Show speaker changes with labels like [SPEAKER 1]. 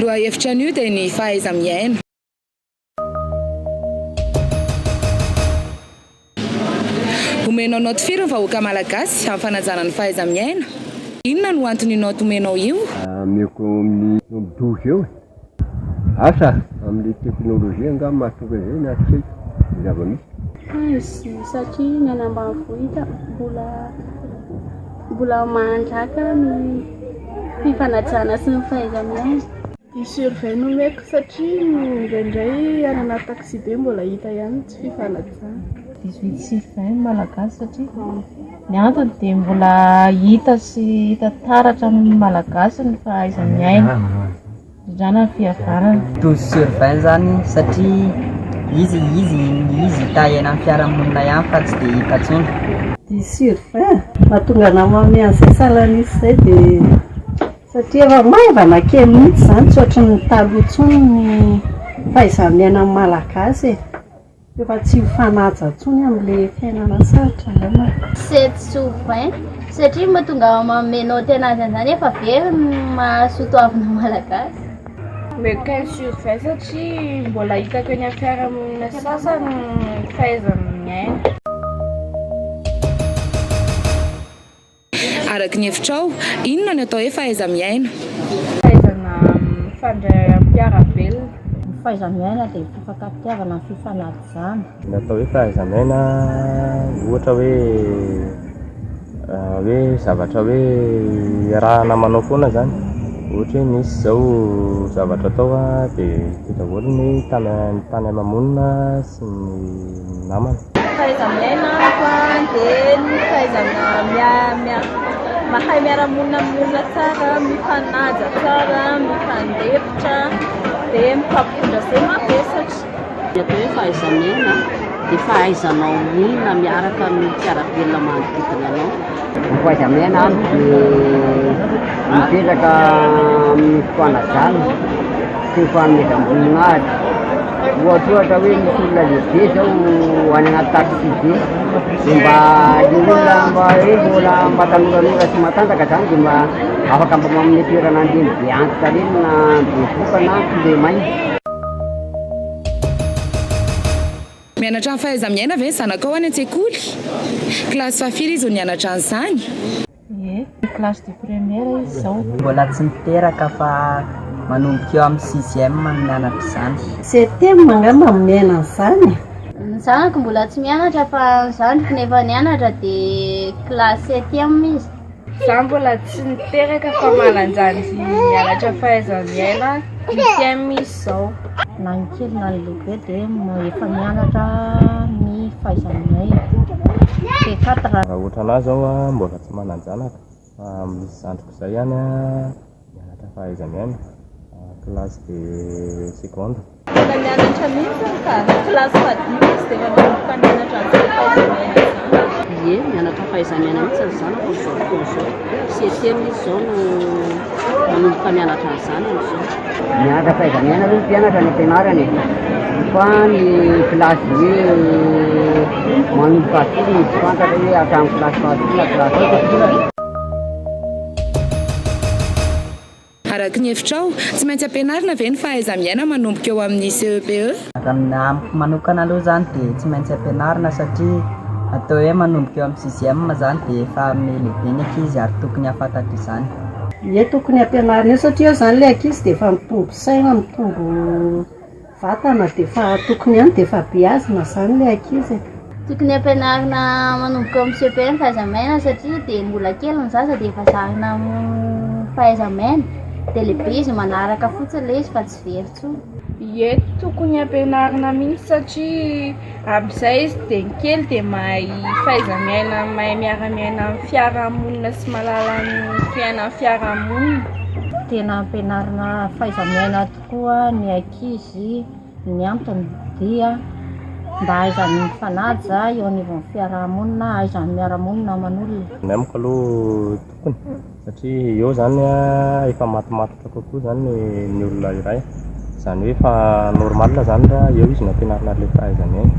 [SPEAKER 1] Lohahevitra anio dia ny fahaiza-miaina. Omenao naoty firy ny vahoaka malagasy amin'ny fanajana ny fahaiza-miaina? Inona no anton'io naoty omenao io?
[SPEAKER 2] Ameko amin'ny 12 eo e. Asa, amin'ilay teknolojia angaha mahatonga izay na tsy haiko ny zava-misy.
[SPEAKER 3] 15 satria ny any ambanivohitra mbola mbola manjaka ny fifanajana sy ny fahaiza-miaina.
[SPEAKER 4] Dix sur 20 no omeko satria indraindray any anaty taxi-be mbola hita ihany ny tsy fifanajana.
[SPEAKER 5] 18 sur 20 ny Malagasy satria ny antony dia mbola hita sy hita taratra amin'ny Malagasy ny fahaiza-miaina, indrindra ny fihavanana.
[SPEAKER 6] 12 sur 20 zany satria izy izy izy hita eny amin'ny fiarahamonina ihany fa tsy dia hita intsony.
[SPEAKER 7] 10 sur 20, mahatonga anah manome an'izay salan'isa izay dia Satria efa maivana kely mihitsy izany, tsy ohatry ny taloha intsony ny fahaiza-miaina amin'ny Malagasy e. Efa tsy mifanaja intsony amin'ilay fiainana sarotra angamba.
[SPEAKER 3] Sept sur 20 satria mahatonga manome naoty anazy an'izany efa very ny maha soatoavina malagasy.
[SPEAKER 4] Omeko 15 sur 20 satria mbola hitako eny amin'ny fiarahamonina sasany ny fahaiza-miaina.
[SPEAKER 1] Araka ny hevitrao, inona ny atao hoe fahaiza-miaina?
[SPEAKER 4] Fahaizana mifandray amin'ny mpiara-belona.
[SPEAKER 8] Ny fahaiza-miaina dia fifankatiavana, ny fifanajana.
[SPEAKER 9] Ny atao hoe fahaiza-miaina, ohatra hoe hoe zavatra hoe iarahana manao foana izany, ohatra hoe misy izao zavatra atao dia teo daholo ny tany tany ama-monina sy ny namana.
[SPEAKER 10] Fahaiza-miaina amiko dia ny fahaizana mahay miara-monina amin'ny olona tsara, mifanaja tsara, mifandefitra dia mifampitondra izay mavesatra.
[SPEAKER 11] Ny atao hoe fahaiza-miaina dia fahaizanao monina miaraka amin'ny mpiara-belona manodidina anao.
[SPEAKER 6] Ny fahaiza-miaina amiko dia mipetraka amin'ny fanajana sy ny fanomezam-boninahitra. Ohatrohatra hoe misy olona lehibe zao any anaty taxi be, dia mba le olona mba hoe mbola mba tanoranora sy matanjaka zany dia mba afaka mba manome toerana an'ireny be antitra ireny na bevohoka na kilemaina.
[SPEAKER 1] Mianatra ny fahaiza-miaina ve ny zanakao any an-tsekoly? Kilasy fahafiry izy no nianatra an'izany?
[SPEAKER 5] Ie, classe de première izy izao.
[SPEAKER 6] Mbola tsy niteraka fa manomboka eo amin'ny sixième no mianatra izany.
[SPEAKER 7] Septième angamba no miaina an'izany e.
[SPEAKER 3] Ny zanako mbola tsy mianatra fa ny zandriko nefa nianatra dia classe septième izy.
[SPEAKER 4] Za mbola tsy niteraka fa manan-janjy mianatra fahaiza-miaina huitième izy izao.
[SPEAKER 8] Na ny kely na ny lehibe dia efa mianatra ny fahaiza-miaina. P4.
[SPEAKER 9] Raha ohatran'ahy zao mbola tsy manan-janaka fa misy zandriko izay ihany mianatra fahaiza-miaina classe de seconde.
[SPEAKER 10] Mbola mianatra mihitsy ka, kilasy fahadimy izy dia efa manomboka mianatra an'izany fahaiza-miaina izany.
[SPEAKER 11] Ie, mianatra fahaiza-miaina mihitsy ny zanako amin'izao fotoana izao. Septième izy izao no manomboka mianatra an'izany amin'izao.
[SPEAKER 6] Mianatra fahaiza-miaina aloha ny mpianatra any am-pianarana e, fa ny kilasy hoe manomboka firy no tsy fantatra hoe hatramin'ny kilasy fahafiry na kilasy fahafiry.
[SPEAKER 1] Araka ny hevitrao, tsy maintsy ampianarina ve ny fahaiza-miaina manomboka eo amin'ny CEPE?
[SPEAKER 6] Raha ny amiko manokana aloha izany dia tsy maintsy ampianarina satria atao hoe manomboka eo amin'ny sixième izany dia efa miha-lehibe ny ankizy ary tokony hahafantatra izany.
[SPEAKER 7] Ie tokony ampianarina eo satria eo izany ilay ankizy dia efa mitombo saina, mitombo Vatana dia efa tokony ihany dia efa beazina izany ilay ankizy e.
[SPEAKER 3] Tokony ampianarina manomboka eo amin'ny CEPE ny fahaiza-miaina satria dia mbola kely ny zaza dia efa zarina amin'ny fahaiza-miaina dia lehibe izy manaraka fotsiny ilay izy fa tsy very intsony.
[SPEAKER 4] Ie, tokony ampianarina mihitsy satria amin'izay izy dia ny kely dia mahay fahaiza-miaina, mahay miara-miaina amin'ny fiarahamonina sy mahalala ny fiainan'ny fiarahamonina.
[SPEAKER 8] Tena ampianarina fahaiza-miaina tokoa ny ankizy, ny antony dia mba ahaizany mifanaja eo anivon'ny fiaraha-monina, ahaizany miara-monina aman'olona.
[SPEAKER 9] Ny amiko aloha tokony satria eo zany efa matomatotra kokoa zany ny olona iray, izany hoe efa normal zany raha eo izy no ampianarina an'ilay fahaiza-miaina.